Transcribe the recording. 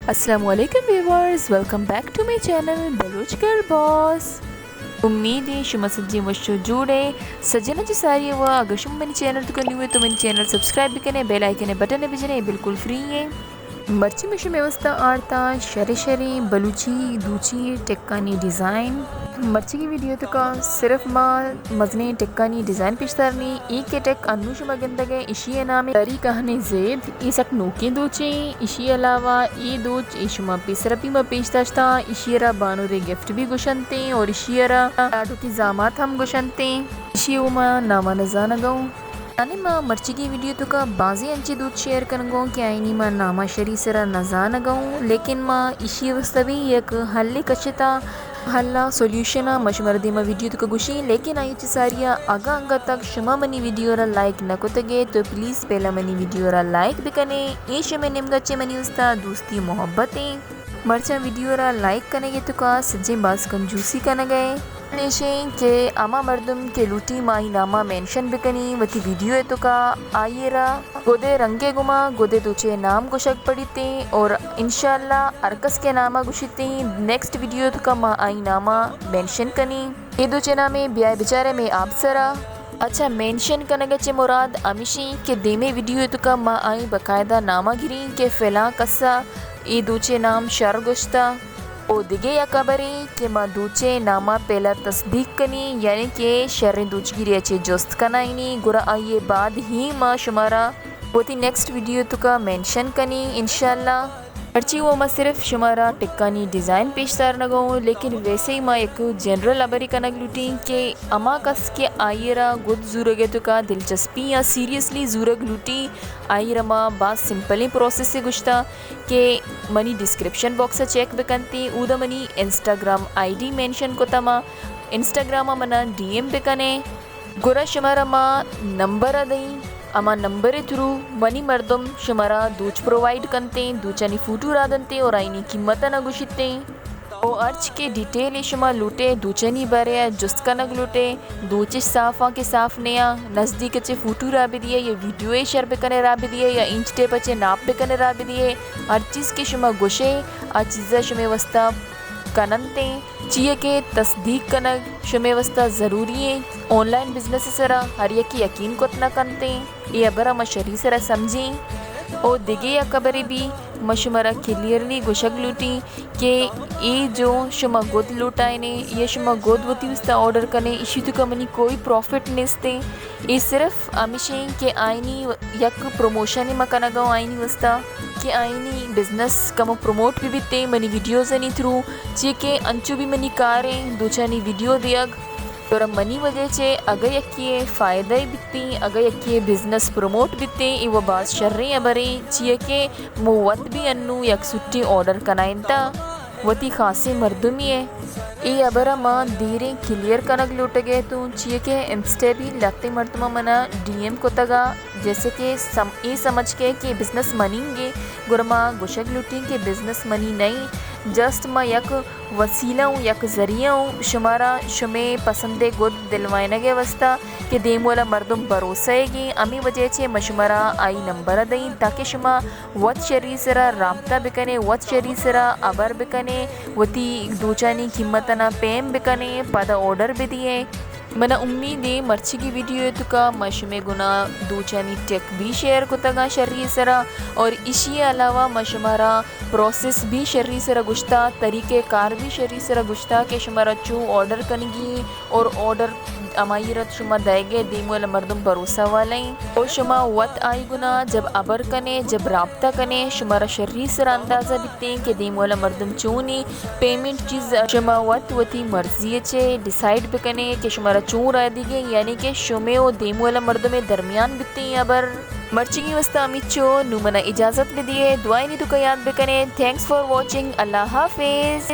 السلام علیکم viewers, welcome back to my channel Baloch girl boss. امید ایں شما سجیں وش و جوڑ ئے۔ سجناں چہ ساری ءَ وا، اگر شما منی چینل توکا نیو ئے تو منی چینل سبسکرائب بکنے، بیل آئیکن ءِ بٹن ءَ بجنے، بالکل فری ایں۔ مرچی من شمے واستا آرتاں شریں شریں بلوچی دوچی ٹکانی ڈیزائن۔ مرچیگیں ویڈیو توکا صرف ما مزنیں ٹکانی ڈیزائن پیش دارنی۔ اے کہ ٹک انوں شما گندگ ئے، ایشی ءِ نام ایں تری کہنیں زید۔ اے سک نوکیں دوچے ایں۔ ایشی علاوہ اے دوچ اے شما پیسر ءَ بھی ما پیش داشتاں۔ ایشی ءَ را بانورے گفٹ بھی گوشنتیں اور ایشی ءَ را لاڈو کی زامات ہم گوشنتیں۔ ایشی ءَ ما ناما نزانگ ءَ اوں۔ یعنی ما مرچیگیں ویڈیو توکا بازیں انچیں دوچ شیئر کنگ ءَ اوں کہ آئینی ما ناما شری سرا نزانگ ءَ اوں، لیکن ما ایشی ءِ واستا بھی یک حلے کشتا۔ حل ءِ سولوشن ءَ ما شمارا دیما ویڈیو توکا گوشیں، لیکن آئی چہ ساری ءَ اگاں انگت تک شما منی ویڈیو را لائک نہ کتگ ئے تو پلیز پہلا منی ویڈیو را لائک بکنے، اے شمے نیمگا چہ منی واستا دوستی محبت ایں۔ مرچاں ویڈیو را لائک کنگ ءِ توکا سجیں باز کنجوسی کنگ ءَ ایں۔ ایش ایں کہ ہما مردم کہ لوٹی ما آئی ناما مینشن بکنی وتی ویڈیو ءِ توکا، آئی ءَ را گدے رنگے گما گدے دوچے نام گوشگ پڑیتیں اور انشاءاللہ ہر کس کہ ناما گوشیتیں نیکسٹ ویڈیو توکا ما آئی ناما مینشن کنیں۔ اے دوچے نامیں بیائے بچارے مے آبسرا۔ اچھا، مینشن کنگ ءَ چہ مراد ہمیش ایں کہ دیمے ویڈیو توکا ما آئی باقاعدہ ناما گریں کہ فلاں کسا اے دوچے نام شر گوشتا۔ او دگہ یک ہبرے کہ ما دوچے ناما پہلا تصدیق کنیں، یعنی کہ شریں دوچگیرے ءَ چہ جست کنائینیں، گڑا آئی ءَ بعد ہی ما شمارا وتی نیکسٹ ویڈیو توکا مینشن کنیں انشاءاللہ۔ مرچی وہ ما صرف شمارا ٹکانی ڈیزائن پیش دارنگ ءَ اوں، لیکن ویسے ہی ما یک جنرل ہبرے کنگ لوٹیں کہ ہما کس کہ آئی ءَ را گد زورگ ءِ توکا دلچسپی یا سیریسلی زورگ لوٹی، آئی ءَ را ما باز سمپلیں پروسیسے گوشتا کہ منی ڈسکرپشن باکس ءَ چیک بکنتیں، اودا منی انسٹاگرام آئی ڈی مینشن کتا، ما انسٹاگرام ءَ منا ڈی ایم بکنے۔ گڑا شمارا ما نمبر ءَ دئیں، ہما نمبر ءِ تھرو منی مردم شمارا دوچ پرووائیڈ کنتیں، دوچانی فوٹو را دنتیں اور آئینی قیمت ءَ نہ گوشیتیں۔ او ہرچ کہ ڈیٹیل شما لوٹے دوچانی بارے ءَ جست کنگ لوٹے، دوچش صاف آں کہ صاف نیاں، نزدیک ءَ چہ فوٹو را بدیے یا ویڈیو ءَ شر بکنے را بدیے یا انچ ٹیپ ءَ چہ ناپ بکنے را بدیے، ہر چیز کہ شما گوشے آ چیزا شمے واسطہ کننتیں۔ چیا کہ تصدیق کنگ شمے واسطہ ضروری ایں۔ آن لائن بزنس ءِ سرا ہر یکے یقین کت نہ کنتیں۔ اے ہبرا ما شری سرا سمجھیں۔ او دگہ یک ہبرے بھی ما شمارا کلیئرلی گوشگ لوٹیں کہ اے جو شما گد لوٹائینے، اے شما گد وتی واسطہ آرڈر کنے، ایشی توکا منی کوئی پروفٹ نیستیں۔ اے صرف ہمیش ایں کہ آئینی یک پروموشنے ما کنگ ءَ اوں آئینی واسطہ کہ آئینی بزنس کمو پروموٹ بہ بیتیں منی ویڈیوزانی تھرو، چیا کہ انچو بھی منی کار ایں دوچانی ویڈیو دیگ۔ گڑا منی وجہ چہ اگہ یکے ءَ فائدہ ءَ بیتیں، اگہ یکے ءَ بزنس پروموٹ بیتیں، اے و باز شریں ہبریں، چیا کہ مو وت بھی انوں یک سوٹے آرڈر کنائینتا وتی خاصیں مردمے ءَ۔ اے ہبرا ما دیریں کلیئر کنگ لوٹگ ءَ اتوں، چیا کہ انسٹا بھی لہتیں مردماں منا ڈی ایم کتگا، جیسے کہ سم-، اے سمجھ کے کہ بزنس منی انگے، گڑا ما گوشگ لوٹیں کہ بزنس منی نئیں، جسٹ ما یک وسیلہ اوں، یک ذریعہ اوں شمارا شمے پسندے گد دلوائینگ ءِ واسطہ کہ دیم والا مردم بھروسہ ئیگیں، ہمے وجہ چہ ما شمارا آئی نمبر ءَ دئیں تاکہ شما وت شری سرا رابطہ بکنے، وت شری سرا ہبر بکنے، وتی دوچانی قیمتانا پیم بکنے، پدا آرڈر بدیے۔ منا امید ایں مرچیگی ویڈیو توکا ما شمے گنا دوچانی ٹک بھی شیئر کتگاں شری سرا، اور اشی علاوہ ما شمارا پروسیس بھی شری سرا گشتا، طریقہ کار بھی شری سرا گشتا کہ شمارا چو آرڈر کنگی اور آرڈر ہمائی را شما دئیگے، دیم والا مردم بھروسہ والا ایں اور شما وت آئی گنا جب ہبر کنے، جب رابطہ کنے، شمارا شری سرا اندازہ بیتیں کہ دیم والا مردم چونیں۔ پیمنٹ چیز شما وت وتی مرضی چے ڈیسائیڈ بکنے کہ شمارا چون رائے دیگے، یعنی کہ شمے و دیم والا مردمے درمیان بیتیں ہبر۔ مرچیگی واسطہ ہمیچو، نوں منا اجازت بدیے، دعائنی توکا یاد بکنے۔ Thanks for watching، اللہ حافظ۔